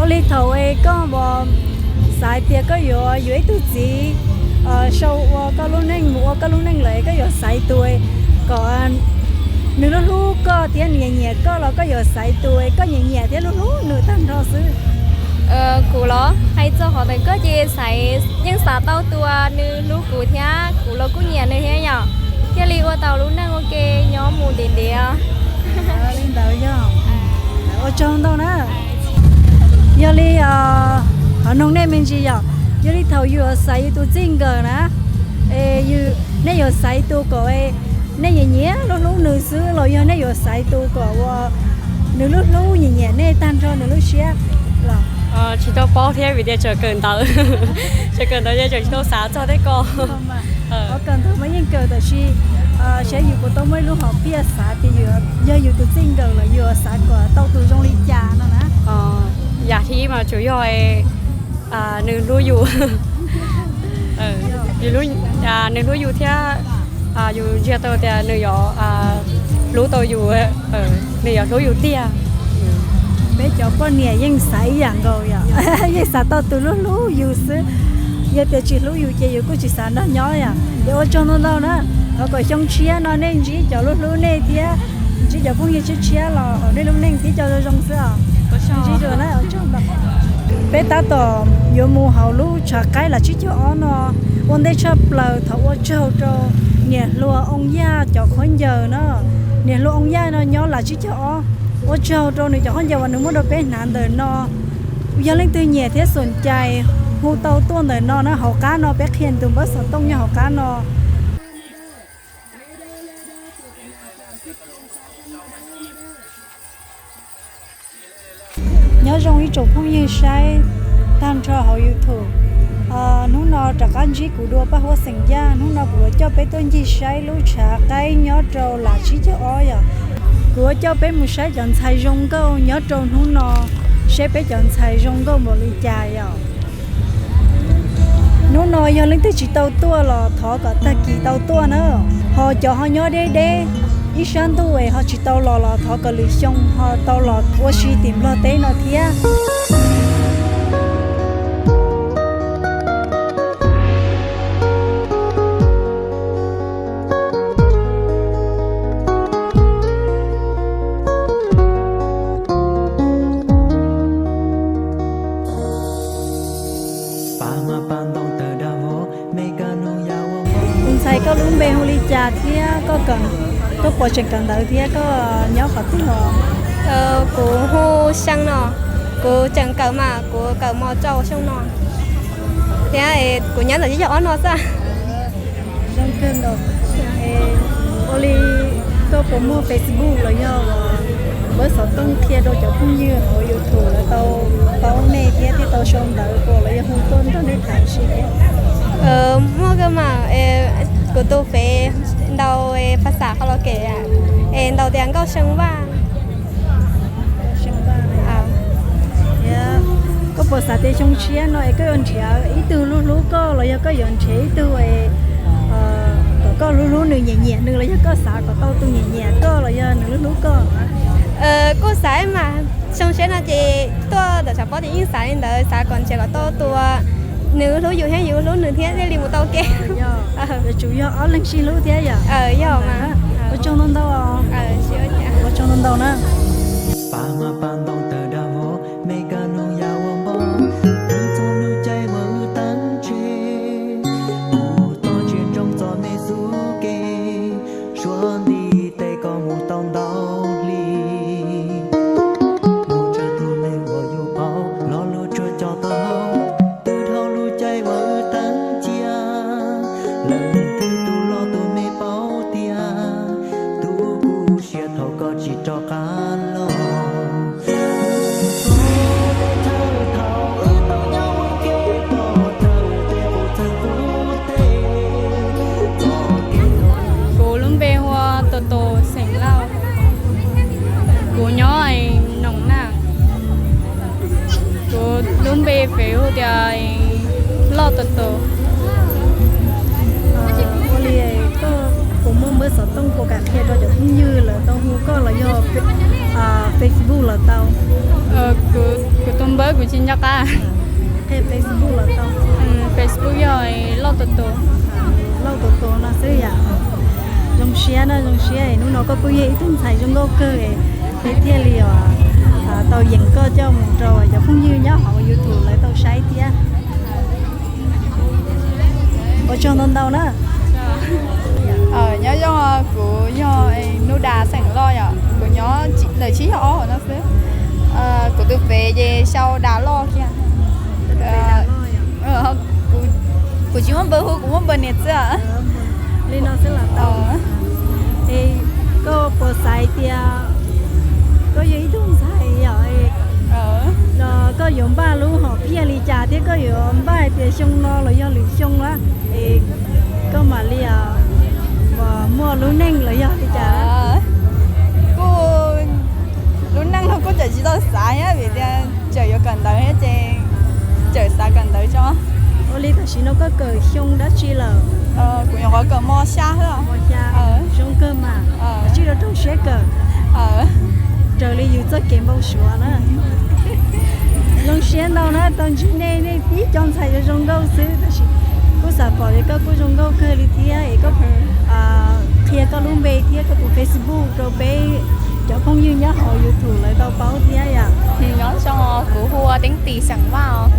Li thaum es koj xav tias koj yuav yuav ib tug txiv sau ua koj lub neej, mus ua koj lub neej lawm, koj yuav xaiv tus kom nws hlub hlub koj thiab nws nyiam nyiam koj los koj yuav xaiv tus koj nyiam nyiam thiab hlub hlub nws tag nrho xwb? Kuv los hais txog qhov ntawd koj ces xaiv, yeej xav tau tus nws hlub kuv thiab kuv los kuj nyiam nws thiab yom, thiaj li ua tau lub neej ua ke nyob mus ntev ntev. Li ntawd yog. Ua tsaug ntau na. Yog li, qhov noog nej me ntsis yom, yog li thaum yus yuav xaiv yus tus txij nkawm na, es nej yuav xaiv tus kom nej nyiam nyiam hlub hlub nws xwb los yog nej yuav xaiv tus kom uas nws hlub hlub nyiam nyiam nej tag nrho nws lub siab los? Tsis tau paub thiab vim tias tseem kawm ntawv, tseem kawm ntawv ces tseem tsis tau xav txog tej ko. Qhov kawm ntawv mas yeej kawm tab sis saib yus puas tau muaj ib lub hom phiaj xav tias yus yog yus tus txij nkawm los yus xav kom tau tus zoo li cas no na. Yam thib ib mas tsuas yog nws hlub yus, nws hlub yus thiab yus ntsia tau tias nws yuav hlub tau yus, nws yuav hlub yus tiag. Peb cov poj niam yeej xav ib yam nkaus yom, yeej xav tau tus hlub hlub yus xwb. Yog tias tsis hlub yus ces yus kuj tsis xav nrog nyob yom. Ces ua tsaug ntau ntau na, thov kom xyoo tshiab no nej ntsib cov hlub hlub nej thiab ntsib cov phooj ywg tshiab tshiab los hauv nej lub neej thiab cov zoo zoo xwb os. Ntsib dua na. Peb tab tom yuav mus hauv lub tshav qaib Lam Tsib Caug Ob no. Ua ntej tshaj plaws thov ua tsaug rau niam hluas Oo Yaj cov khaub ncaws na. Niam hluas Oo Yaj no nyob Lam Tsib Caug Ob. Ua tsaug rau nws cov khaub ncaws uas nws muab rau peb hnav ntawm no. Yog leej twg nyiam thiab xoom cais hu tau tuaj ntawm no na, hauv qab no peb qhia tus npawb xov tooj nyob hauv qab no. Nyob zoo ib tsoom phooj ywg saib tag nrho hauv YouTube. Hnub no rov qab ntsib kuv dua Paj Huab xeem Yaj. Hnub no kuv yuav coj peb tuaj ncig saib lub tshav qaib nyob rau Lam Tsib Caug Ob yom. Kuv yuav coj peb mus saib cov ntxhais zoo nkauj nyob rau hnub no, saib peb cov ntxhais zoo nkauj npaum li cas yom. Hnub no yog leej twg tsis tau tuaj los thov kom tag kis tau tuaj na. Ho cov ho nyob deb deb ib sab ntuj es ho tsis tau los los thov kom lwm xyoo ho tau los ua si tim Nplog teb no thiab. Tus ntxhais, koj lub npe hu li cas thiab koj puas tseem kawm ntawv thiab koj nyob qhov twg os? Kuv hu Xeeb no, kuv tseem kawm mas kuv kawm mos rau xyoo no thiab kuv nyob ntawm Lam Tsib Caug Ob no xwb. Zoo kawg nkaus. Ua li koj puas muaj Facebook los yog npawb xov tooj qhia rau cov phooj ywg hauv YouTube lawv tau paub nej thiab thiaj tau sau ntawv los yog hu tuaj nrog nej tham si thiab? Muaj kawg mas, kuv tus fev ntaus phas xas qhov los kem es ntaus tias Nkauj Xeeb Vaj. Koj puas xav tias xyoo tshiab no es koj yuav nrhiav ib tug hlub hlub koj los yog koj yuav nrhiav ib tug kom koj hlub hlub nws, nyiam nyiam nws los yog koj xav kom tau tus nyiam nyiam koj los yog nws hlub hlub koj? Kuj xav mas, xyoo tshiab no ces tuaj ntawm tshav pob ces yeej xav li ntawd, xav kom nrhiav kom tau tus nws hlub yus thiab yus hlub nws thiab thiaj li mus tau ke. Yuav tsum yog ob leeg sib hlub thiab yom. Yog mas. Ua tsaug ntau ntau. Ua tsaug ntau ntau na. Kuv lub npe hu ua Tus Tus xeem Lauj. Kuv nyob Noom Naj. Kuv lub npe fev hu tias Loj Tus Tus. Ua li koj puas muaj npawb xov tooj puas kam qhia rau cov phooj ywg lawv tau hu koj los yog Facebook los tau? Kuv tus npawb kuv tsis nco qab. Facebook los tau. Facebook yog Lauj Tus Tus. Lauj Tus Tus no xwb yom. Zoo siab na, zoo siab hnub no koj kuj yog ib tug ntxhais zoo nkauj kawg, peb thiaj li tau yeem koj coj mus rau cov phooj ywg nyob hauv YouTube lawv tau saib thiab. Ua tsaug ntau ntau na. Nyob zoo, kuv yog Nub Das xeem Lauj yom, kuv nyob ntawm tsib caug ob no xwb. Kuv tus fev ces sau Das Lauj kiag. Kuv tsis muaj npawb hu, kuv muaj npawb niam xwb. Li no xwb los tau. Es koj puas xav tias koj yog ib tug ntxhais yom, koj yuav npaj lub hom phiaj li cas thiab koj yuav npaj hais tias xyoo no los yog lwm xyoo a, es koj mam li muaj lub neej los yog li cas? Kuj, lub neej no kuj tseem tsis tau xav thiab vim tias tseem yuav kawm ntawv thiab ces tseem xav kawm ntawv tso. Ua li tam sim no koj kawm xyoo dab tsi lawm? Kuv nyuam qhuav kawm mos xya xwb. Zoo kawg mas, sib rau rau siab kawm raws li yus txoj kev npau suav na. Zoo siab ntau na tau ntsib nej, nej tib co ntxhais zoo zoo nkauj xwb tab sis kuj xav pom tias koj kuj zoo nkauj kawg li thiab es koj qhia koj lub npe thiab koj tus Facebook rau peb cov phooj ywg nyob hauv YouTube lawv tau paub thiab yom. Nyob zoo, kuv hu ua Teeb Tim xeem Vaj os.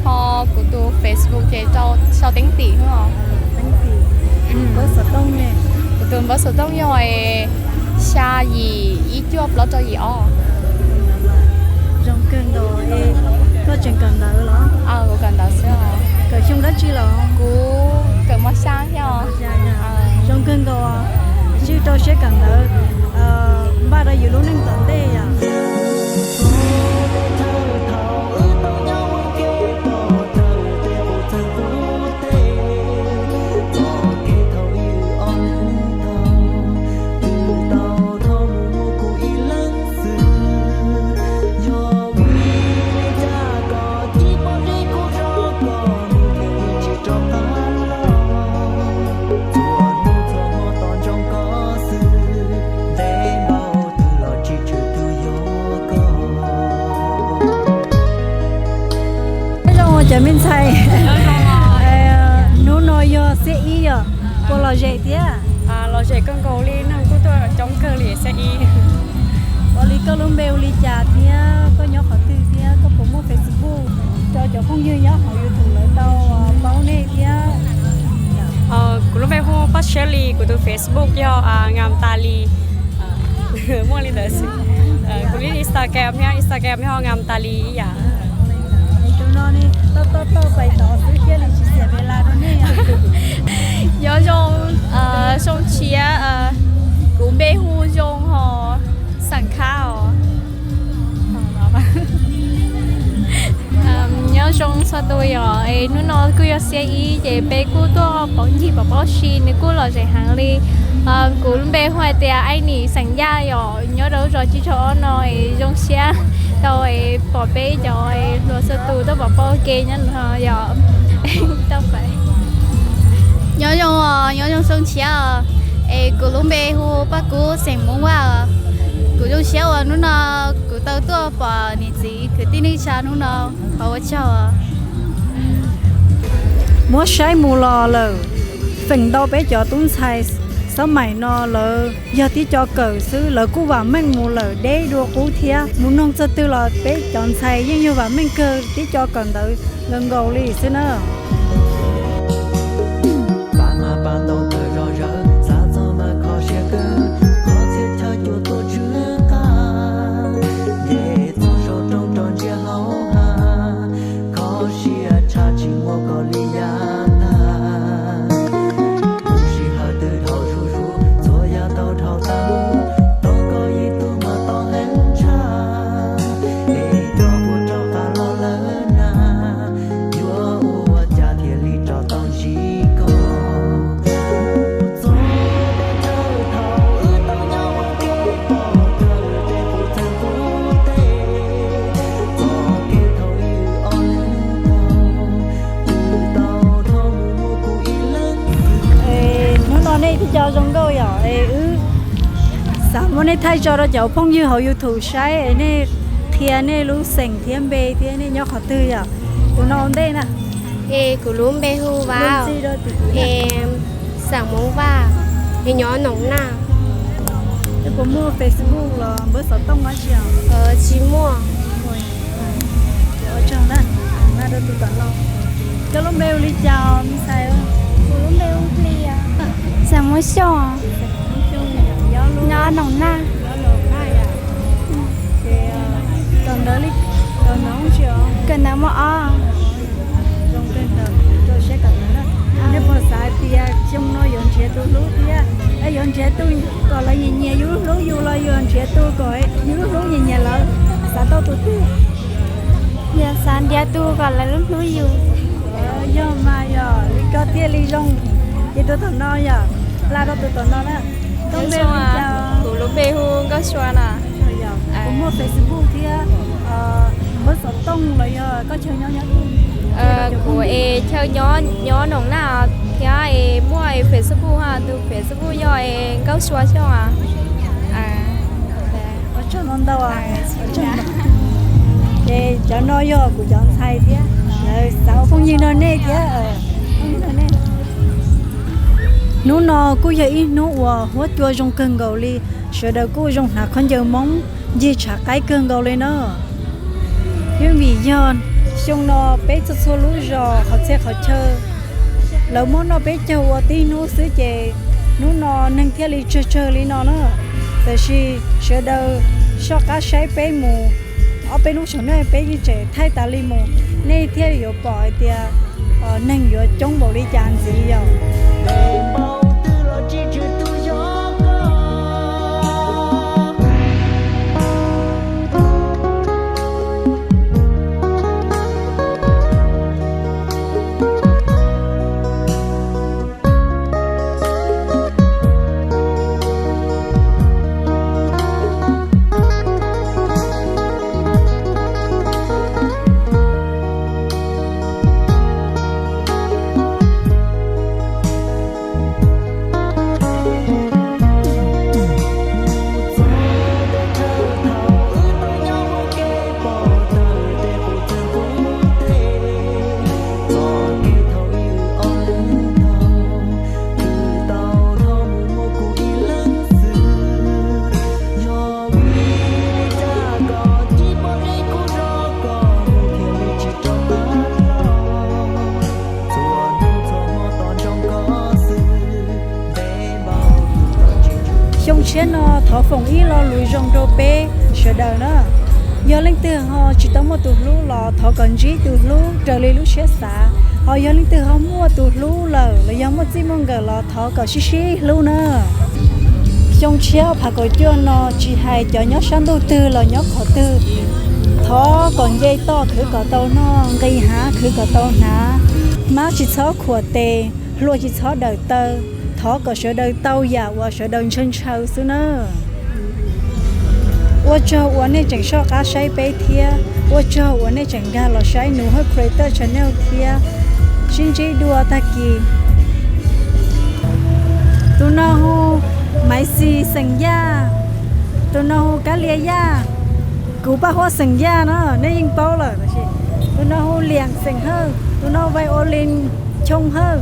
Ho kuv tus Facebook ces sau Teeb Tim os. Kuv tus npawb xov tooj yog xya yim ib cuaj plaub rau yim ob. Zoo kawg nkaus, koj tseem kawm ntawv los? Kuv kawm ntawv xwb. Kawm xyoo dab tsi los? Kuv kawm mos xya thiab. Zoo kawg nkaus, sib rau siab kawm ntawv, npaj rau yus lub neej tom ntej yom. Nyob zoo cov me ntxhais, hnub no yog xiab ib yom, puas lom zem thiab? Lom zem kawg nkaus li, neeg kuj tuaj coob kawg li xiab ib. Ua li koj lub npe hu li cas thiab koj nyob qhov twg thiab koj puas muaj Facebook rau cov phooj ywg nyob hauv YouTube lawv tau paub nej thiab? Kuv lub npe hu Paj Siab Lis, kuv tus Facebook yog Ngam Tas Lis. Muaj li ntawd xwb. Kuv lub Instagram thiab, Instagram yog Ngam Tas Lis ib yam. Nyob zoo, zoo siab, kuv npe hu Zoo ho xeem Khab os. Nyob zoo txhua tus yom, es hnub no kuj yog xiab ib ces peb kuj tuaj pauv ncig pov pob si, nws kuj lom zem heev li. Kuv lub npe hu hais tias Aib Nis xeem Yaj yom, nyob rau lub zos Tsib Caug Ob no es zoo siab tau es pom peb cov hluas txhua tus tuaj pov pob ke nyob no yom. Nyob zoo, nyob zoo zoo siab os. Es kuv lub npe hu Paj Kub xeem Hmoob Vaj os. Kuv zoo siab uas hnub no kuv tau tuaj pom niam txiv kwv tij neej tsa hnub no, thov ua tsaug os. Muab saib mus los lawm, feem ntau peb cov tub ntxhais xab maim no lawv yog tib co kawm xwb, lawv kuj vam meej mus lawm deb dua qub thiab. Mus noog txog twg los peb cov ntxhais yeej yog vam meej kawg, tib co kawm ntawv nkaus nkaus li xwb na. Hnub no nej tib co zoo nkauj yom, es wb xav muab nej thaij tso rau cov phooj ywg hauv YouTube saib es nej Qhia nej lub xeem thiab npe thiab nej nyob qhov twg yom? Tus no ua ntej na. Es kuv lub npe hu Vaj, es xeem Hmoob Vaj, es nyob Noom Naj. Puas muaj Facebook los npawb xov tooj dab tsi? Tsis muaj. Ua tsaug na, na rau tus tom no. Koj lub npe hu li cas me ntxhais? Kuv lub npe hu Hli, xeem Hmoob Xyooj, nyob Noom Naj. Kawm ntawv li, kawm ntawv muaj ob. Zoo kawg nkaus, rau siab kawm ntawv na. Nej puas xav hais tias xyoo no yuav nrhiav tus hlub thiab, yuav nrhiav tus kom lawv nyiam nyiam yus lub hlub yus los yuav nrhiav tus kom yus lub hlub nyiam nyiam lawv? Xav tau tus twg? Yog xav nrhiav tus kom lawv lub hlub yus. Yog mas yog li koj thiaj li zoo. Ces tus tom no yog, hla rau tus tom no na. Koj npe hu li cas? Kuv lub npe hu Nkauj Sua na. Puas muaj Facebook thiab npawb xov tooj los yog koj chaw nyob nyob twg? Kuv es chaw nyob nyob Noom Naj thiab es muaj Facebook, tus Facebook yog es Nkauj Sua Xyooj. Ua tsaug ntau ntau. Ces cov no yog kuv cov ntxhais thiab, lawv xav ua phooj ywg nrog nej thiab. Hnub no kuj yog ib hnub uas huab cua zoo kawg nkaus li, sawv daws kuj zoo hnav khaub ncaws Hmoob ncig tshav qaib kawg nkaus li na. Yeej vim yog xyoo no peb txhua txhua lub zos qhov txhia qhov chaw lawv muab noj peb caug ua tib hnub xwb ces hnub no neeg thiaj li tsawg tsawg li no na. Tab sis sawv daws soj qab saib peb mus ob peb hnub saum no peb yeej tseem thaij tas li mus, nej thiaj yuav pom hais tias neeg yuav coob npaum li cas ntxiv yom. Xyoo tshiab no thov foom ib lo lus zoo rau peb sawv daws na. Yog leej twg ho tsis tau muaj tus hlub los thov kom ntsib tus hlub raws li lub siab xav. Ho yog leej twg ho muaj tus hlub lawm los yog muaj txij muaj nkawm los thov kom sib sib hlub na. Xyoo tshiab phav kaum cuaj no tsis hais cov nyob sab ntuj twg los nyob qhov twg, thov kom nce toj khwv kom tau noj, nqis hav khwv kom tau hnav, hmab tsis txhob khuam tes, hlua tsis txhob dawm taw, thov kom sawv daws tau yam uas sawv daws ntshaw ntshaw xwb na. Ua tsaug uas nej tseem soj qab saib peb thiab, ua tsaug uas nej tseem nkag los saib Nus Hawj Creator Channel thiab. Sib ntsib dua tag kis. Tus no hu Maiv Xis xeem Yaj, tus no hu Kab Lia Yaj, kuv Paj Huab xeem Yaj no nej yeej paub lawm. Tus no hu Liam xeem Hawj, tus no Violin Choo Hawj.